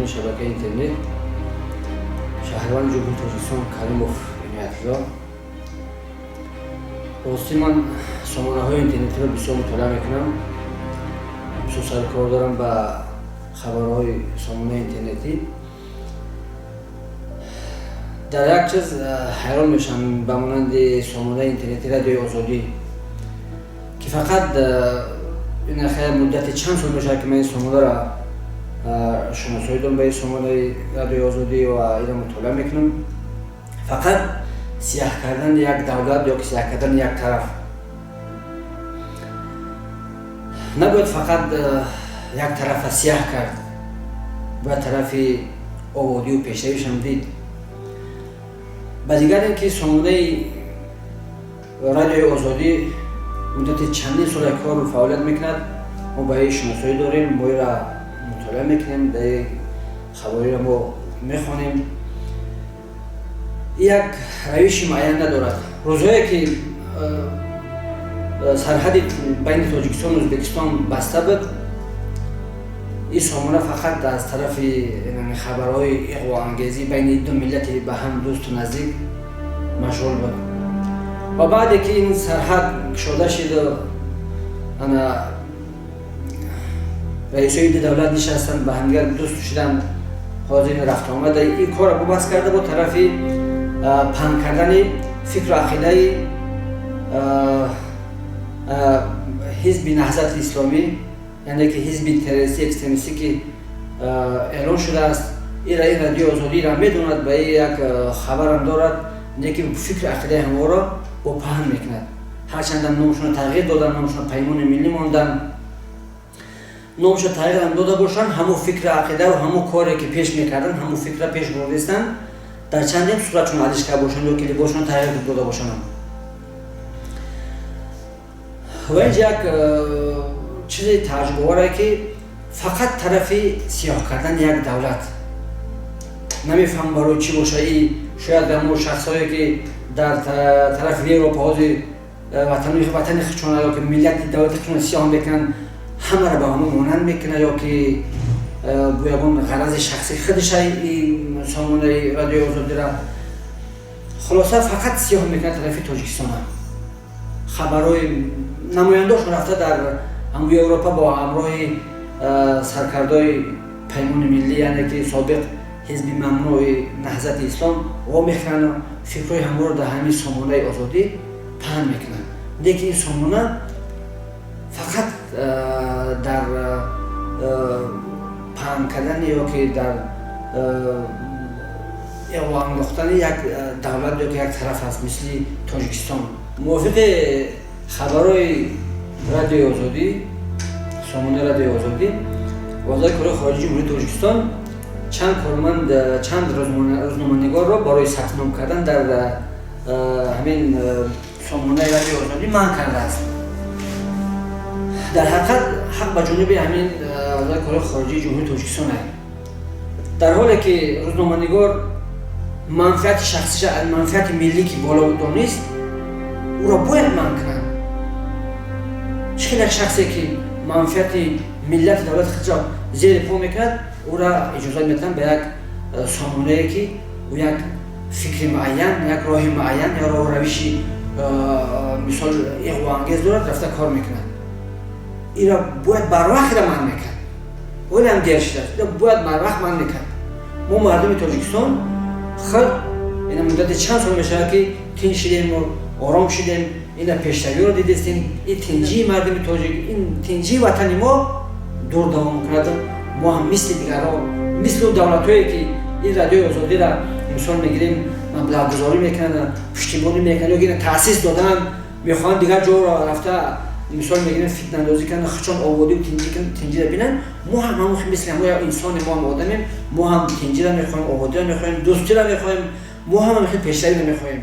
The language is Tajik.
Тамошобинони шабакаи интернет. Шаҳрванди Ҷумҳурии Тоҷикистон Каримов Иноятулло. Ростӣ, ман сомонаҳои интернетиро бисёр мутолиа мекунам, бисёр сарукор дорам ба хабарҳои сомонаи интернетӣ. Дар як чиз ҳайрон мешавам, ба монанди сомонаи интернети Радиои Озодӣ, ки фақат ин муддати чанд сол мешавад, ки ман ин сомонаро шиносоӣ дорам ба ин сомонаи Радиои Озодӣ ва инро мутолиа мекунам, фақат сиёҳ кардани як давлат ё ки сиёҳ кардани як тараф. Набояд фақат як тарафа сиёҳ кард, бояд тарафи ободию пешравишам дид. Ба дигар ин ки сомонаи Радиои Озодӣ муддати чандин сола кору фаъолият мекунад, мо ба ин шиносоӣ дорем, мо инро мутолиа мекунем, дар хабариро мо мехонем. Як равиши муайян надорад. Рӯзҳое ки сарҳади байни Тоҷикистону Ӯзбекистон баста буд, ин сомона фақат аз тарафи хабарҳои иғвоангезӣ байни ду миллати ба ҳам дӯсту наздик машғул буд. Ва баъде ки ин сарҳад кушода шиду ана раисои ду давлат нишастанд, ба ҳамдигар дӯст шуданд, ҳозир рафтуомада ин корро бубаст карда, бо тарафи паҳн кардани фикру ақидаи Ҳизби Наҳзати Исломӣ, яъне ки ҳизби террористӣ, экстремистӣ, ки эълон шудааст. Ира ин Радиои Озодиро медонад, ба ин як хабарам дорад, лекин фикру ақидаи ҳаморо бо паҳн мекунад. Ҳарчандам номашонро тағйир доданд, номашонро Паймони Миллӣ монданд, номашро тағйирам дода бошанд, ҳамон фикру ақидаву ҳамон коре ки пеш мекарданд, ҳамон фикра пеш бурдистанд. Дар чандем суратшон алиш карда бошанд ё ки либосшон тағйир дода бошанд. Ва инҷа як чизи тааҷҷубоваре, ки фақат тарафи сиёҳ кардани як давлат. Намефаҳмам, барои чӣ боша. И шояд ҳамон шахсҳое ки дар тарафи Европа ҳозир ватани худшона ё ки миллати давлати худшона сиёҳ мекунанд, ҳамаро ба ҳамон монанд мекунад, ё ки бо ягон ғарази шахси худша сомонаи Радиои Озодира хулоса фақат сиёҳ мекунад тарафи Тоҷикистона. Хабарҳои намояндошон рафта дар ҳамун Европа бо ҳамроҳи саркардои Паймони Миллӣ, яъне ки собиқ ҳизби мамнӯи Наҳзати Ислом, вомехӯранд, фикрҳои ҳаморо дар ҳамин сомонаи Озодӣ паҳн мекунанд. Лекин ин сомона фақат дар паҳн кардани ё ки дар иғвоандохтани як давлат ё ки як тараф аст, мисли Тоҷикистон. Мувофиқи хабарҳои Радиои Озодӣ, сомонаи Радиои Озодӣ, Вазорати корҳои хориҷии Ҷумҳурии Тоҷикистон чанд корманд, чанд рӯзноманигорро барои сабтном кардан дар ҳамин сомонаи Радиои Озодӣ манъ кардааст. Дар ҳақиқат, ҳақ ба ҷониби ҳамин Вазорати корҳои хориҷии Ҷумҳурии Тоҷикистон аст. Дар ҳоле ки рӯзноманигор манфиати шахсиша аз манфиати миллӣ ки боло донист, ӯро бояд манъ кунанд. Чӣ хел як шахсе ки манфиати миллати давлати худро зери по мекунад, ӯра иҷозат медиҳанд ба як сомонае, ки ӯ як фикри муайян, як роҳи муайян ё роҳу равиши, мисол, иғвоангез дорад, рафта кор мекунад? Ира бояд барвақт ира манъ мекард. Оле ҳам дер шудааст, ира бояд барвақт манъ мекард. Мо, мардуми Тоҷикистон, худ ина муддати чанд сол мешавад, ки тинҷ шидем, ором шидем, ина пешравиро дидестем. Ин тинҷии мардуми тоҷик, ин тинҷии ватани мо дур давом кунад. Мо ҳам мисли дигарҳо, мисли давлатҳое ки ин Радиои Озодиро, мисол мегирем, маблағгузорӣ мекунанд, пуштибонӣ мекунанд ё ки таъсис доданд, мехоҳанд дигар ҷоро рафта, мисол мегирем, фитнаандозӣ кунанд, худшон ободию тинҷиро бинанд, мо ҳам ҳамон мисли ҳамо як инсоне, мо ҳам одамем, мо ҳам тинҷиро мехоҳем, ободиро мехоҳем, дӯстиро мехоҳем, мо ҳам ҳамин пешравиро мехоҳем.